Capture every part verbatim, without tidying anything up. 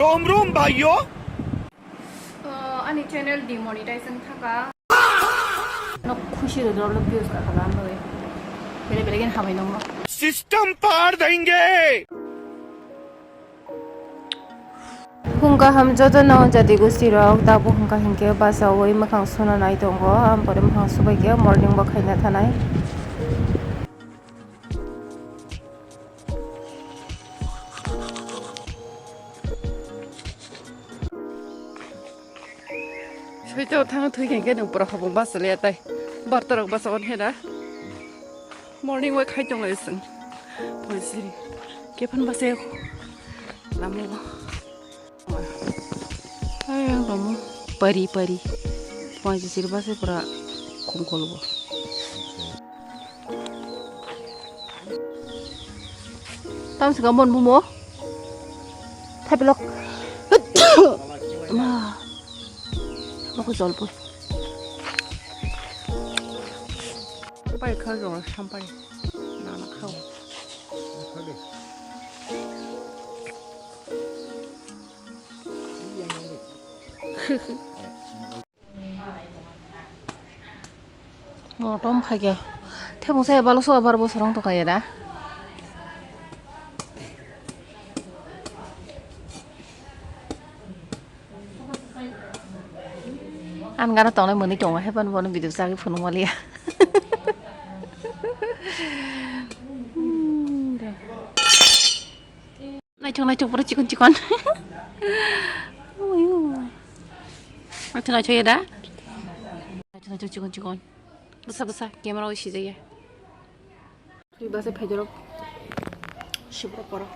Rom rom bhaiyo. Ani channel demonetize wng thangkha. No khushi rw dolo views ka khala no. Bele bele gen hamai nongno. System par denge. Phung kaham jotono jadi gusti rok, tabuk hwnkha hinkhe bachaui mwkhang suna nai tongo, ampore mwkhang subaikhe morning bo khaina thanai. Soito thang thwi khe khe nung pura habung basa le tai. Barta rok basa on hena. Morning walk khai tong lai sing. Poi siri. Kephan basa ya. Lamu. Ay ang lamu. Pari pari. Poi siri basa pura khum khol bo. Tam sika mon bumo. Thapilok. Ma. Moko jol pun. Pai kha jol sampai. Nana khao. Motom khaikhe. Thebung saya balok soba bar bosor wng tongkha ya da. An gana tongnai mwnwi tongo, hepan bono video chagwi phunuk maliya. Naithok naithok pura chikon chikon. Naithok naithok ya da? Naithok naithok chikon chikon. Bwsa bwsa camera o sijaya. Twi bwsa phaidorok. Sibro poro.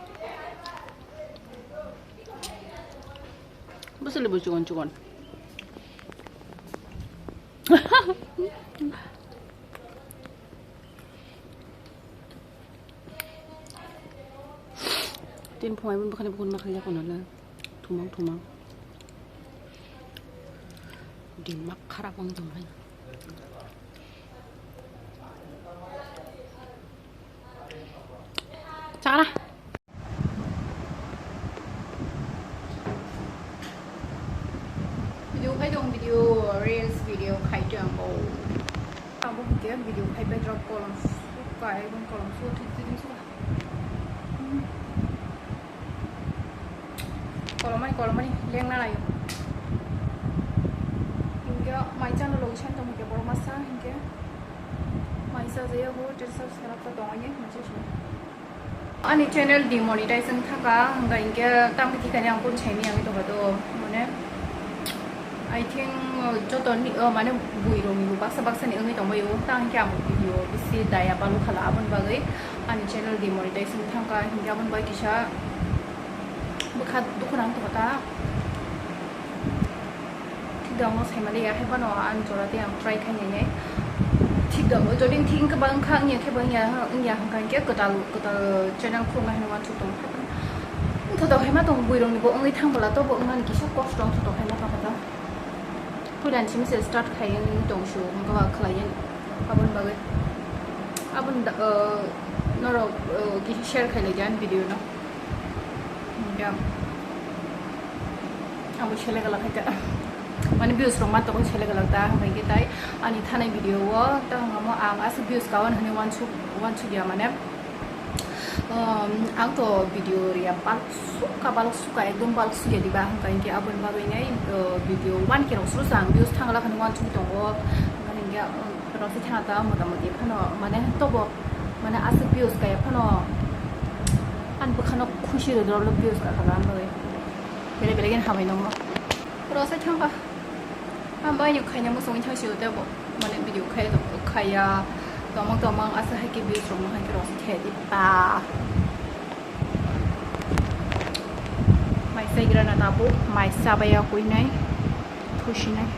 Bwsa lebu chikon chikon. Tin phungai bini bwkhani bukun ma khlaiya kono le. Thumang thumang. Dimak kharap wng tongkha. Chara. Video khai tong, video, reels video khai tong bo. Abo hwnkhe video khai pai drop kolom suka, ekdom kolom suka, thik thik suka. Kolomani kolomani lengna laio. Hwnkhe mai chana logi san tong hwnkhe borok masa hwnkhe mai chajaya bo, ter subscribe kha tong ani, mai chajaya. Ani channel demonetize wng thangkha, hwnkha hinkhe tamni thikani ang kun saimani ang tongkha do, mane, I think, uh, joto ni, uh, mane, bui rok ni baksa baksa ni wngwi tongbaio, tang hinkhe ang video bisi daya balu khala, aboni bagwi ani channel demonetize wng thangkha, hinkhe aboni bagwi kisa bwkha dukhu nang tongkha ta. Thik da, omo saimaliya, hai phano ani jora tei ang try khai nainai. Thik da, jodi thik wngkha ba wngkha, wngya khe ba wngya, wngya hwnkha hinkhe kwtal, kwtal channel khulumna hinwi uansuk tongo. Wngthotok hai ma tongo, buirokni bo wngwi thang bwla, tobo wngnani kisa kosto wngthotok hai ma tongkha ta. Puilani simi se start khai wngwi tong sio, wngkha ba khlai yani. Aboni bagwi, aboni da, uh, norok, uh, kisa share khai lai di ani video no. Ya. Abo sele gala khaita. Mane views rok ma tokoi sele gala ta, hambai khe tai ani thanai video o ta hamo ang asa views kawan hwnwi uansuk, uansuk ya mane. Um, ang to video riya balok suka, balok suka, ekdom balok suya diba, hwnkha hinkhe aboni bagwi nai, uh, video one K rok suru sa ang views thangla khani uansuk tongo, hwnkha hinkhe, um, Rosai thangata motamoti phano mane tobo mane aswk views kaya phano ani bwkhano khusi rw dolo views ka khala anwi bele bele gen hamai nongo. Rosai thangkha ang bai ni khaina muchungwi thangsi o tebo mane video khai khaya tomang tomang asa hai khe views rok no hai khe rosai thaya di ba. Mai chaigrana tabuk mai chabaiya kuinai. Thusinai.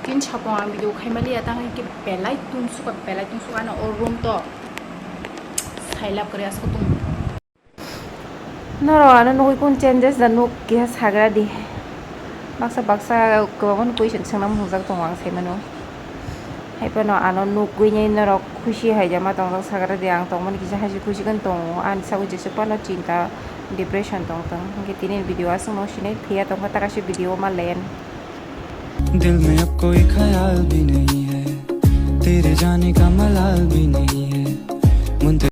Tin sapung ang video khaimaliya, tang hai khe belai tungsuka, belai tungsuka ano o room to sailab kwrwi aswk tung. Norok ano nugui kun changes da nuk keha sagra di. Baksa baksa kwbangma question swngnang mungjak tongo ang saimano. Hai phano ano nugui nai norok khusi hai jama tongjak sagra di, ang tongmani kisa hai se khusi khe tongo, ani sagwi jesuk phano chinta depression tong tong. Hwnkhe tini video aswkno sinai phiya tongkha, ta kaisa video ma len. दिल में अब कोई ख्याल भी नहीं है, तेरे जाने का मलाल भी नहीं है।